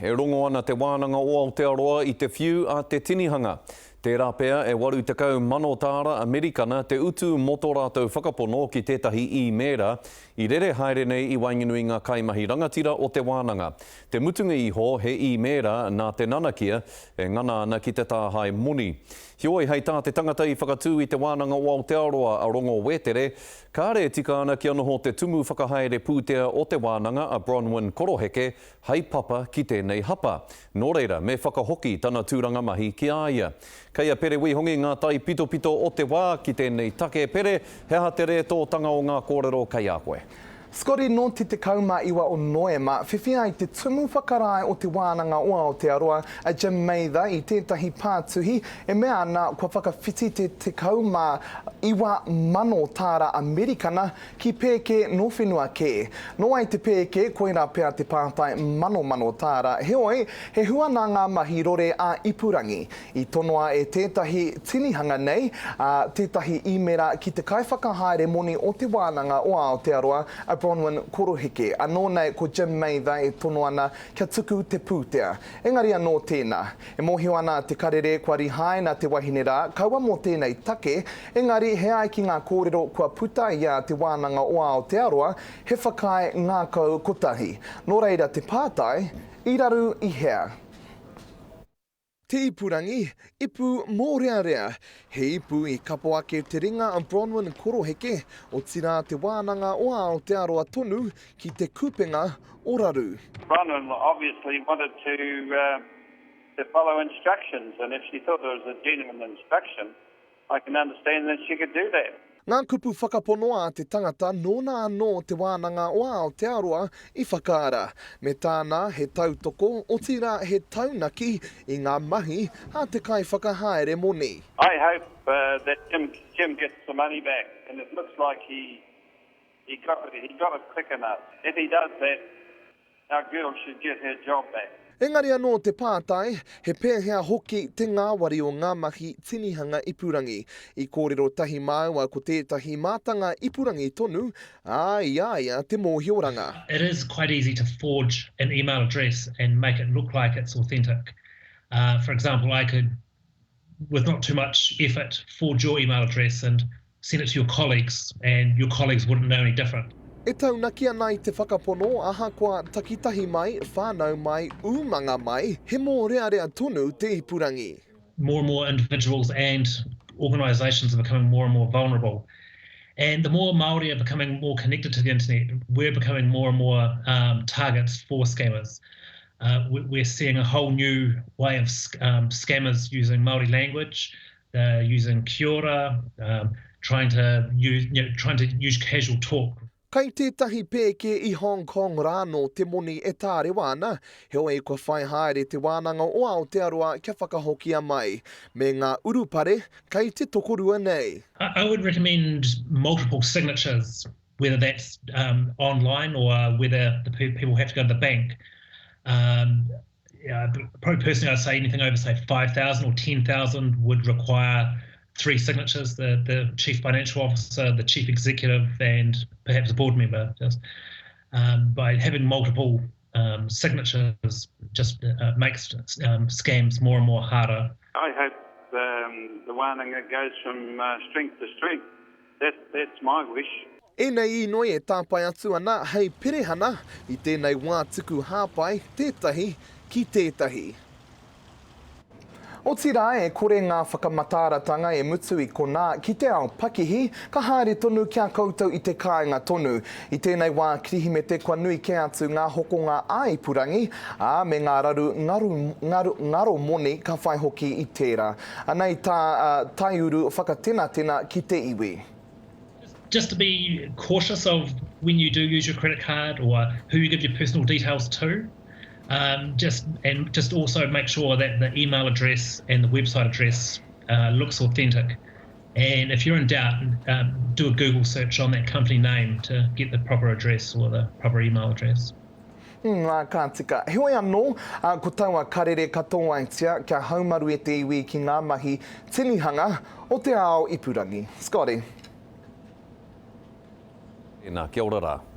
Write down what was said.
E rongo ana Te Wānanga o Aotearoa i te whiu a te tinihanga. Tērā pea e 80,000 tāra Amerikana te utu mō tō rātou whakapono ki tētahi īmēra i rere haere nei i waenganui ngā kaimahi rangatira o te wānanga. Te mutunga iho he īmēra nā te nanakia e ngana ana ki te tāhae moni. Heoi, hei tā te tangata i whakatū i Te Wānanga o Aotearoa a Rongo Wētere, kāre e tika ana kia noho te tumu whakahaere pūtea o te wānanga a Bronwyn Koroheke hei papa ki tēnei hapa. Nō reira, me whakahoki tana tūranga mahi ki a ia. Kei a Pere Wihongi ngā taipitopito o te wā ki tēnei take. Pere, he aha te rētōtanga o ngā kōrero kei a koe? Scotty, Nō te 19 o Noema, whiwhi ai te Tumu Whakarae o Te Wānanga o Aotearoa, a Jim Mather, i tētahi pātuhi e mea ana kua whakawhiti te 19,000 tāra Amerikana Ki pēke nō whenua kē. Nō ai te pēke, koirā pea te pātai manomano tāra. Heoi, he hua nā ngā mahi rore ā-ipurangi. I tonoa e tētahi tinihanga nei, ā, tētahi īmera ki te kaiwhakahaere moni o Te Wānanga o Aotearoa, a Bronwyn Koroheke. Anō nei ko Jim Mather e tono ana kia tuku te pūtea. Engari anō tēnā. E mōhio ana te karere kua rihaina te wahine rā, kaua mō tēnei take, engari he ai ki ngā kōrero kua puta i a Te Wānanga o Aotearoa, he whakaae ngākau kotahi. Nō reira te pātai, i raru i hea? Te ipurangi, ipu mōrearea. He ipu i kapo ake te ringa a Bronwyn Koroheke, otirā Te Wānanga o Aotearoa tonu, ki te kupenga o raru. Bronwyn obviously wanted to to follow instructions and if she thought it was a genuine instruction, I can understand that she could do that. Ngā kupu whakapono a te tangata nōna anō Te Wānanga o Aotearoa i whakaara, me tāna he tautoko, otirā he taunaki i ngā mahi a te kaiwhakahaere moni. I hope that Jim Jim gets the money back and it looks like he he got he got it quick enough. If he does that, Our girl should get her job back. Engari anō te pātai, he pēhea hoki te ngāwari o ngā mahi tinihanga ipurangi? I kōrero tahi māua ko tētahi mātanga ipurangi tonu, ā, i a ia te mōhioranga. It is quite easy to forge an email address and make it look like it's authentic. For example, I could with not too much effort, forge your email address and send it to your colleagues and your colleagues wouldn't know any different. E taunaki ana i te whakapono, ahakoa takitahi mai, whānau mai, umanga mai, he mōrearea tonu te ipurangi. More and more individuals and organisations are becoming more and more vulnerable. And the more Māori are becoming more connected to the internet, we're becoming more and more um, targets for scammers. Uh, we're seeing a whole new way of um, scammers using Māori language. They're using kia ora, um, trying to use, you know, trying to use casual talk. Kei tētahi pēke i Hong Kong rānō te moni e tārewa ana, heoi kua whai haere Te Wānanga o Aotearoa kia whakahokia mai, me ngā urupare kei te tokorua nei. I would recommend multiple signatures whether that's um, online or whether the people have to go to the bank. Um, yeah, probably personally, I'd say anything over say 5,000 or 10,000 would require three signatures: the the chief financial officer, the chief executive, and perhaps a board member. Just um, by having multiple um, signatures, just uh, makes um, scams more and more harder. I hope um, the wānanga goes from uh, strength to strength. That, that's my wish. Ēnei īnoi e tāpae atu ana hei perehana i tēnei wā tuku hāpai tētahi ki tētahi. Otirā, e kore ngā whakamataaratanga e mutu i konā ki te ao pakihi, ka haere tonu ki a koutou i te kāinga tonu. I tēnei wā Kirihimete kua nui kē atu ngā hokonga ā-ipurangi, ā, me ngā raru ngaru, ngaru, ngaro moni ka whai hoki i tērā. Anei tā Taiuru whakatenatena ki te iwi. Just to be cautious of when you do use your credit card or who you give your personal details to. Um, just and just also make sure that the email address and the website address uh, looks authentic. And if you're in doubt, um, do a Google search on that company name to get the proper address or the proper email address. Mm, ā, ka tika. Heoi anō, ā, ko taua karere ka tōaitia kia haumaru e te iwi ki ngā mahi tinihanga o te ao ipurangi. Scotty. Tēnā, kia ora rā.